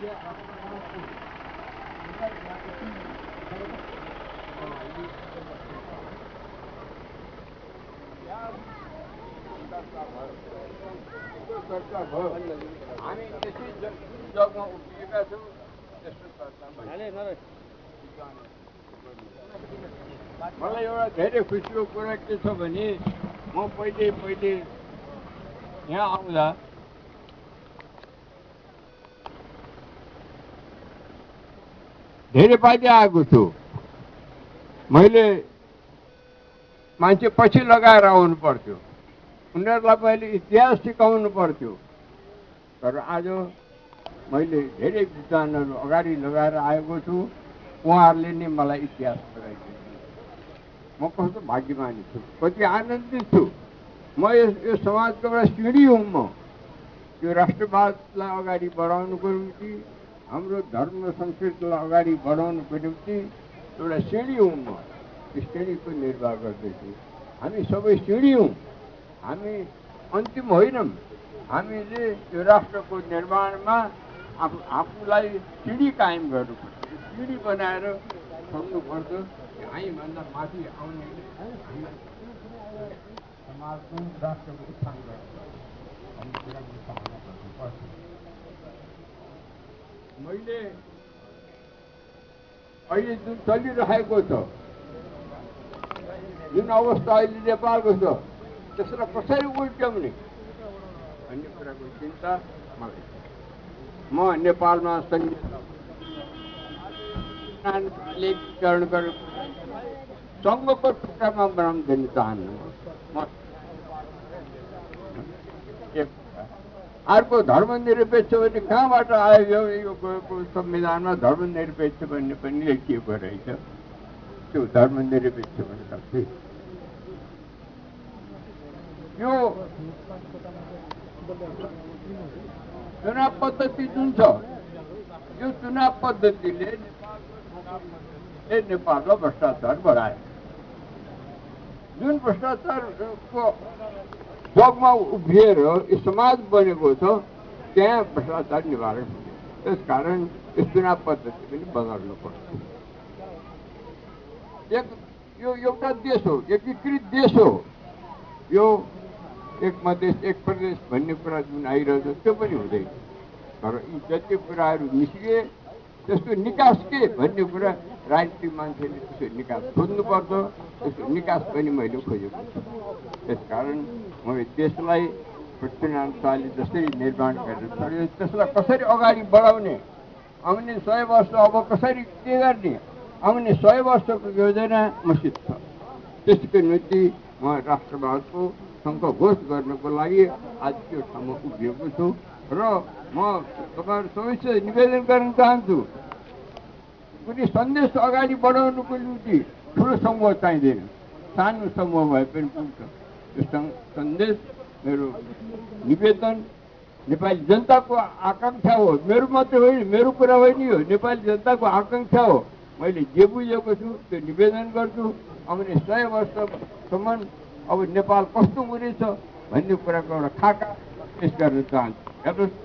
हामी त्यसै जगमा उभिएका छौँ त्यस्तो चर्चा मलाई एउटा धेरै खुसीको कुरा के छ भने म पहिले यहाँ आउँदा धेरै पाइले आएको छु। मैले मान्छे पछि लगाएर आउनु पर्थ्यो, उनीहरूलाई मैले इतिहास सिकाउनु पर्थ्यो। तर आज मैले धेरै विद्वानहरू अगाडि लगाएर आएको छु, उहाँहरूले नै मलाई इतिहास पढाइदिनु। म कस्तो भाग्यमानी छु, कति आनन्दित छु। म यो समाजको एउटा सिँढी हुँ। म यो राष्ट्रवादलाई अगाडि बढाउनुको निम्ति, हाम्रो धर्म संस्कृतिलाई अगाडि बढाउनुको निम्ति एउटा सिँढी हुँ। म त्यो सिँढीको निर्वाह गर्दैछु। हामी सबै सिँढी हौँ, हामी अन्तिम होइनौँ। हामीले यो राष्ट्रको निर्माणमा आफूलाई सिँढी कायम गर्नुपर्छ, सिँढी बनाएर सक्नुपर्छ। हामीभन्दा माथि आउने समाजको राष्ट्रको उत्थान गर्नुपर्छ। मैले अहिले जुन चलिरहेको छ, जुन अवस्था अहिले नेपालको छ, त्यसलाई कसरी उल्ट्याउने भन्ने कुराको चिन्ता मलाई छ। म नेपालमा संविधानीकरण गरेर सङ्घको टुक्रामा बनाउन दिन चाहन्न। अर्को धर्मनिरपेक्ष भने कहाँबाट आयो? यो संविधानमा धर्मनिरपेक्ष भन्ने पनि लेखिएको रहेछ। त्यो धर्मनिरपेक्ष भनेका थिए। यो चुनाव पद्धति जुन छ, यो चुनाव पद्धतिले नेपालमा भ्रष्टाचार बढायो। जुन भ्रष्टाचारको जगमा उभिएर यो समाज बनेको छ, त्यहाँ भ्रष्टाचार निवारण हुने। त्यसकारण यो चुनाव पद्धति पनि बदल्नु पर्छ। यो एउटा देश हो, एकीकृत देश हो। यो एक मधेस एक प्रदेश भन्ने कुरा जुन आइरहेछ त्यो पनि हुँदैन। तर यी जति कुराहरू निस्किए त्यसको निकास के भन्ने कुरा राजनीतिक मान्छेले त्यसको निकास खोज्नुपर्छ। त्यसको निकास पनि मैले खोजेको छु। त्यसकारण म देशलाई पृथ्वीनारायण शाहले जसरी निर्माण गरेर छोड्यो, त्यसलाई कसरी अगाडि बढाउने, आउने 100 वर्ष अब कसरी के गर्ने, आउने 100 वर्षको योजना मसित छ। त्यसको निम्ति म राष्ट्रवादको शङ्खघोष गर्नको लागि आज त्यो ठाउँमा उभिएको छु। र म तपाईँहरू सबैसित निवेदन गर्न चाहन्छु, कुनै सन्देश अगाडि बढाउनुको निम्ति ठुलो समूह चाहिँदैन, सानो समूह भए पनि पुग्छ। त्यो सन्देश मेरो निवेदन नेपाली जनताको आकाङ्क्षा हो। मेरो मात्रै होइन, मेरो कुरा होइन, यो नेपाली जनताको आकाङ्क्षा हो। मैले जे बुझेको छु त्यो निवेदन गर्छु। आउने 100 वर्षसम्म अब नेपाल कस्तो हुनेछ भन्ने कुराको एउटा खाका पेश गर्न चाहन्छु। हेर्नुहोस्,